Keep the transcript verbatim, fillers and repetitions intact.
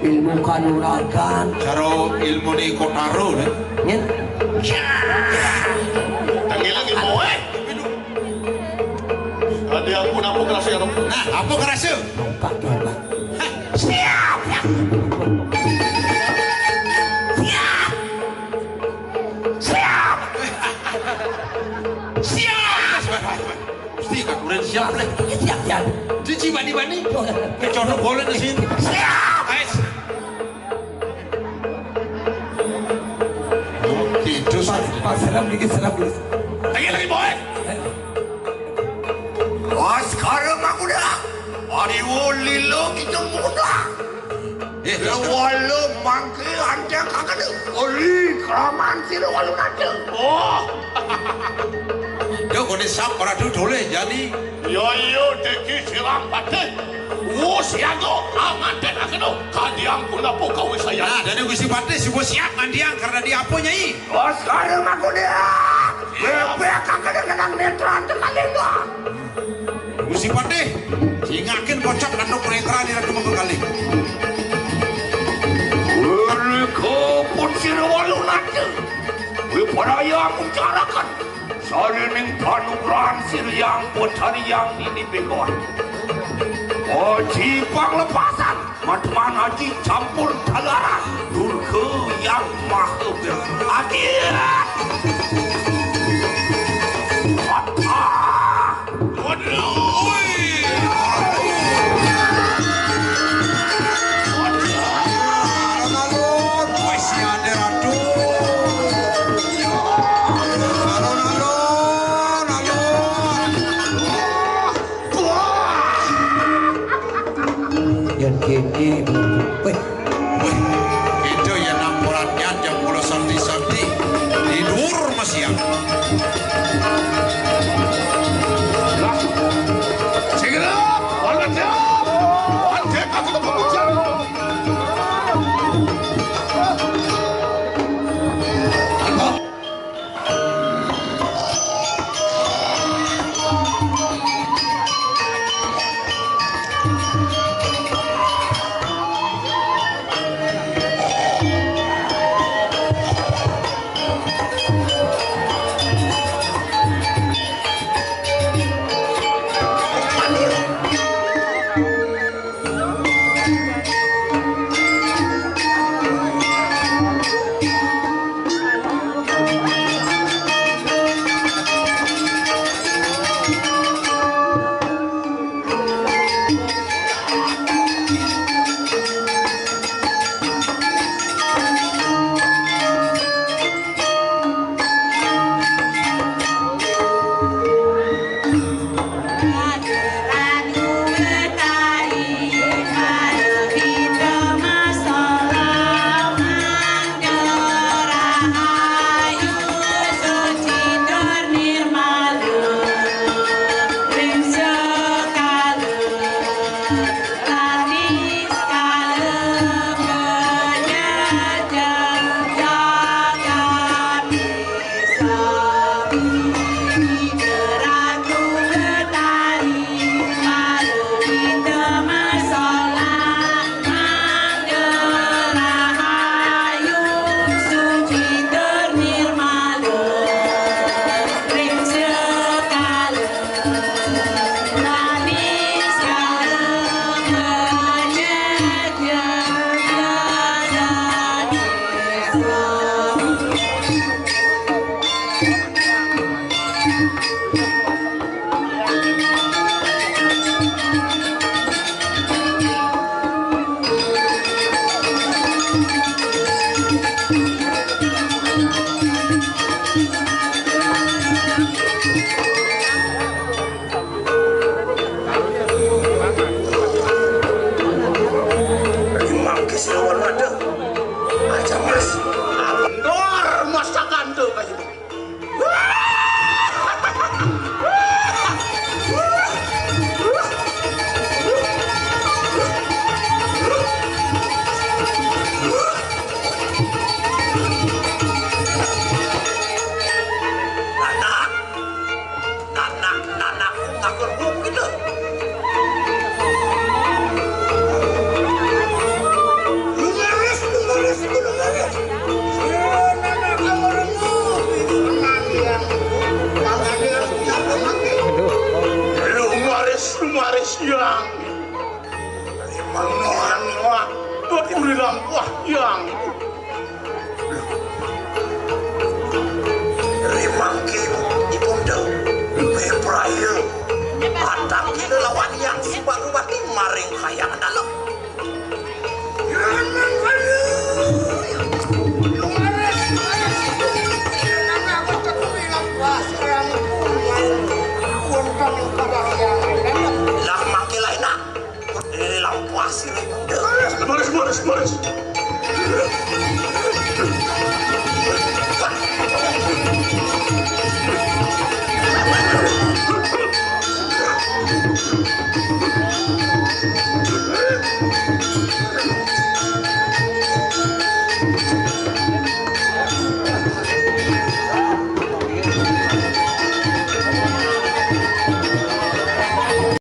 Ilmu kanuragan. Cara ilmune Kotaro, ne? Nyen. Tangi lagi, boy. Adi ampun, apa kerasa ya, Rob? Nah, apa kerasa? Pak, Pak, Pak. Siap. Siap. Siap. Siap. Mesti katuran siap, leh. Siap, siap. Cici bani-bani. Kecono boleh di sini. Siap. Ais. Oke, terus. Pak, Pak, serem dikit, serem dikit. Lagi, lagi, boy. Wah, sekarang aku dah. Ari wali lo kita muda. Eh, lewala mangke antek kakene. Oli, kelamaan sira walu nate. Oh. Yo, kone sap ora dudule, jani. Yo, yo, deki silang patih. Wo, siaga, amanten akeno. Kadiang punapa kawisayan. Nah, dadi Gusti Patih, siap mandiang karena di apa, Nyai? Oh, sekarang aku dia. Bebek kakene kenang netra tekan lima. Gusti Patih, ingakin kocap nanduk netra di ratu mengko kali. Mereka pun sira walu nate. Wiparaya ngucaraken. Sarining panugrahan sira yang betari yang ini begon. Oji panglepasan. Matuan Aji campur dalaran Durga Yang Maha Berkati. Waduh, wih. Waduh. Alon-alon, wis ya, Ratu. Alon-alon, alon. Yan kene. Weh. Weh, itu ya nampuran nyan jam puluh santi-santi. Tidur masih ya. Segera, warga siap. Warga aku tak mau. Manggis lawan waduh. Aja Mas. Dor masakan tuh kayak gitu. Anak, anak, anak, ngakur bukit tuh. Yang. Limang orang wah. Kok uri lampah yang. Limang ki ibunda. Peprail. Atang kila lawan yang si baru bati maring kayang dalam. Lah mangke lain nak. Lampah sirip. Baris, baris, baris.